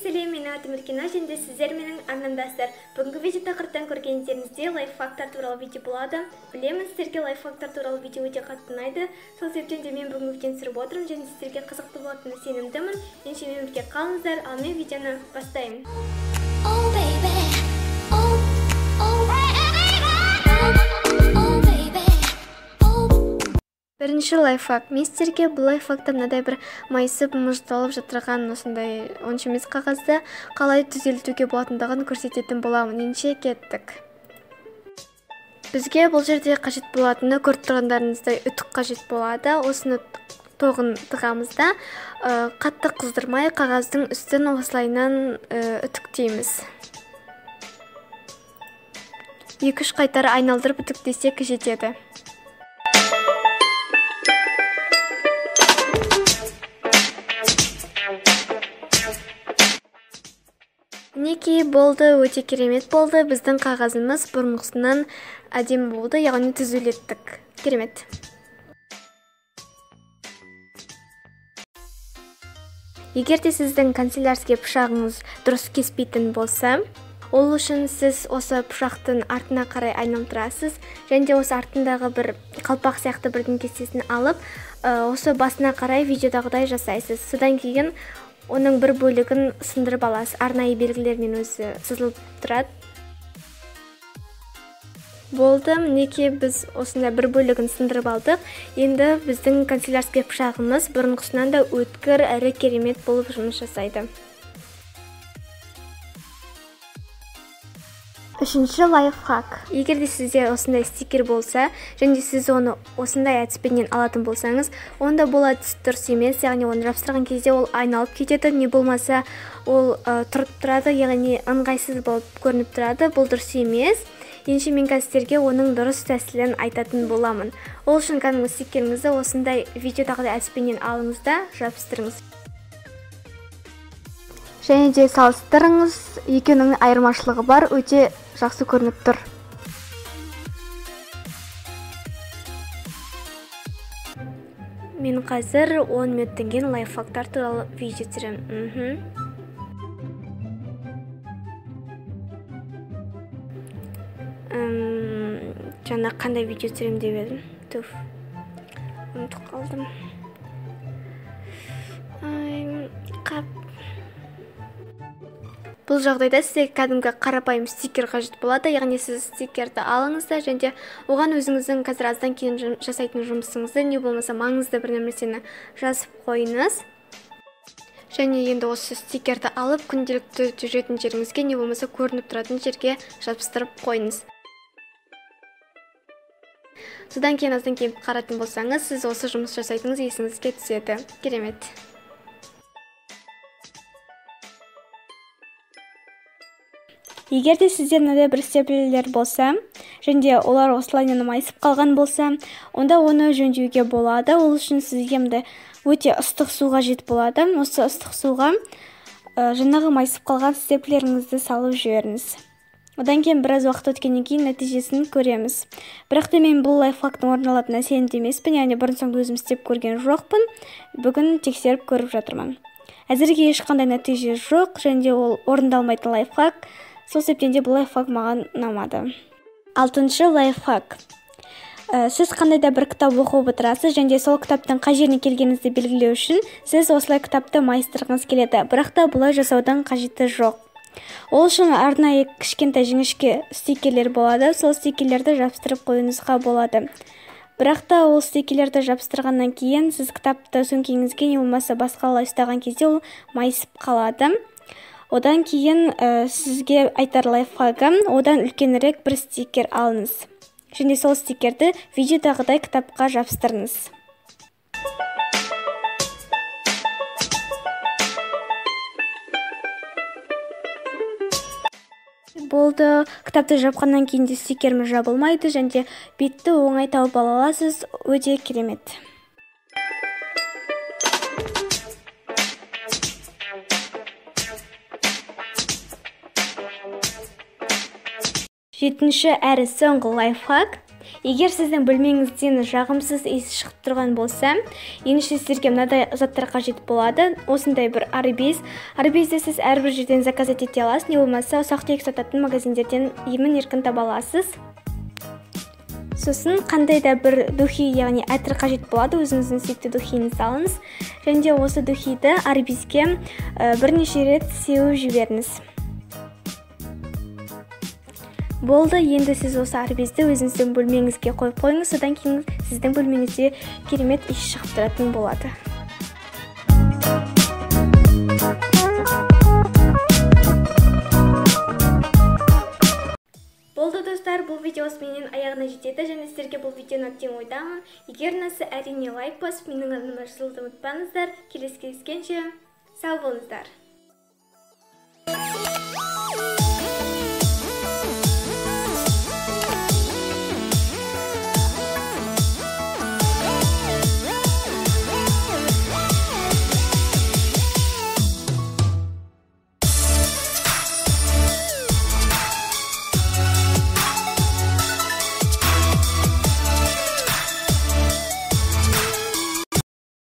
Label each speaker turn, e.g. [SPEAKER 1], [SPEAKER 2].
[SPEAKER 1] Сәлем, менің атым Еркина және де сіздер менің арнамдасыздар. Бүгінгі видео тақырыптан көргендеріңіздей лайфхактар туралы видео болады. Білемін, сіздерге лайфхактар туралы видео өте қатты ұнайды. Сол себептен де мен бүгінгі видеоны түсіріп отырмын және сіздерге қызықты болатынына сенімдімін. Ендеше менімен бірге қалыңыздар, ал мен видеоны бастаймын.
[SPEAKER 2] Oh baby, oh, oh baby, oh baby, oh.
[SPEAKER 1] Бірінші лайфхак. Мен сіздерге бұл лайфхакта мынадай бір майысып мұждалып жатырған осындай онша емес қағазды қалай түзелтуге болатындығын көрсететін боламын. Ендеше кеттік. Бізге бұл жерде қажет болатыны көріп тұрғандарыңыздай үтік қажет болады. Осыны тоғын тығамыз да, қатты қыздырмай қағаздың үстін осылайынан үтіктейміз. 2-3 қайтара айналдырып үтіктесек жетеді. Мінекей болды, өте керемет болды. Біздің қағазымыз бұрынғысынан әдемі болды, яғни түзулеттік. Керемет. Егер де сіздің канцелярский пышағыңыз дұрыс кеспейтін болса, ол үшін сіз осы пышақтың артына қарай айналдырасыз және де осы артындағы бір қалпақ сияқты бірдің кестесін алып, осы басына қарай видеодағыдай жасайсыз. Содан кейін оның бір бөлігін сындырып аласыз. Арнайы белгілермен өзі сызылып тұрады. Болды, мінекей біз осындай бір бөлігін сындырып алдық. Енді біздің канцелярский пышағымыз бұрынғысынан да өткір әрі керемет болып жұмыс жасайды. Үшінші лайфхак. Егер де сізде осындай стикер болса, және сіз оны осындай әдіспенен алатын болсаңыз, онда бұл әдіс дұрыс емес, яғни оны жабыстырған кезде ол айналып кетеді, не болмаса ол тұрып тұрады, яғни ыңғайсыз болып көрініп тұрады. Бұл дұрыс емес. Ендеше мен қазір сіздерге оның дұрыс тәсілін айтатын боламын. Ол үшін кәдімгі стикеріңізді осындай видеодағыдай әдіспенен алыңыз да жабыстырыңыз. Және де салыстырыңыз, екеуінің айырмашылығы бар, өте жақсы көрініп тұр. Мен қазір 10 минуттан кейін лайфхактар туралы видео түсіремін. Жаңа қандай видео түсіремін деп едім? Туф, ұмытып қалдым. Қап. Бұл жағдайда сізге кәдімгі қарапайым стикер қажет болады, яғни сіз стикерді алыңыз да және де оған өзіңіздің қазір аздан кейін жасайтын жұмысыңызды, не болмаса маңызды бір нәрсені жазып қойыңыз. Және енді осы стикерді алып күнделікті жүретін жеріңізге, не болмаса көрініп тұратын жерге жабыстырып қойыңыз. Содан кейін аздан кейін қарайтын болсаңыз, сіз осы жұмыс жасайтыныңыз есіңізге түседі. Керемет.
[SPEAKER 3] Егер де сізде мынадай бір степлерлер болса, және де олар осылайынан майысып қалған болса, онда оны жөндеуге болады. Ол үшін сізге мындай өте ыстық су қажет болады. Осы ыстық суға жаңағы майысып қалған степлеріңізді салып жіберіңіз. Одан кейін біраз уақыт өткеннен кейін нәтижесін көреміз. Бірақ та мен бұл лайфхактың орындалатынына сенімді емеспін, яғни бұрын соңды өзім істеп көрген жоқпын. Бүгін тексеріп көріп жатырмын. Әзірге ешқандай нәтиже жоқ, және де ол орындалмайтын лайфхак. Сол себептен де бұл лайфхак маған ұнамады. Алтыншы лайфхак. Сіз қандай да бір кітап оқып отырасыз, және де сол кітаптың қай жеріне келгеніңізді белгілеу үшін сіз осылай кітапты майыстырғыңыз келеді. Бірақ та бұлай жасаудың қажеті жоқ. Ол үшін арнайы кішкентай жіңішке стикерлер болады. Сол стикерлерді жабыстырып қоюыңызға болады. Бірақ та ол стикерлерді жабыстырғаннан кейін сіз кітапты сөмкеңізге не болмаса басқалай ұстаған кезде ол майысып қалады. Одан кейін сізге айтар лайфхагым, одан үлкенірек бір стикер алыңыз. Және сол стикерді видеодағыдай кітапқа жабыстырыңыз. Болды, кітапты жапқаннан кейін де стикеріміз жабылмайды, және де бетті оңай тауып ала аласыз. Өте керемет. Жетінші әрі соңғы лайфхак.
[SPEAKER 1] Егер сіздің бөлмеңізден жағымсыз иіс шығып тұрған болса, ендеше сіздерге мынадай заттар қажет болады. Осындай бір арбиз. Арбизді сіз әрбір жерден заказать ете аласыз, не болмаса ұсақ-түйек сататын магазиндерден емін-еркін таба аласыз. Сосын қандай да бір духи, яғни әтір қажет болады, өзіңіздің сүйікті духиіңізді алыңыз. Және де осы духиді арбизге бірнеше рет сеуіп жіберіңіз. Болды, енді сіз осы арбизді өзіңіздің бөлмеңізге қойып қойыңыз, содан кейін сіздің бөлмеңізде керемет иіс шығып тұратын болады. Болды достар, бұл видео осыменен аяғына жетеді және сіздерге бұл видео ұнады деген ойдамын. Егер ұнаса, әрине лайк басып, менің арнама жазылуды ұмытпаңыздар. Келесі кездескенше, сау болыңыздар.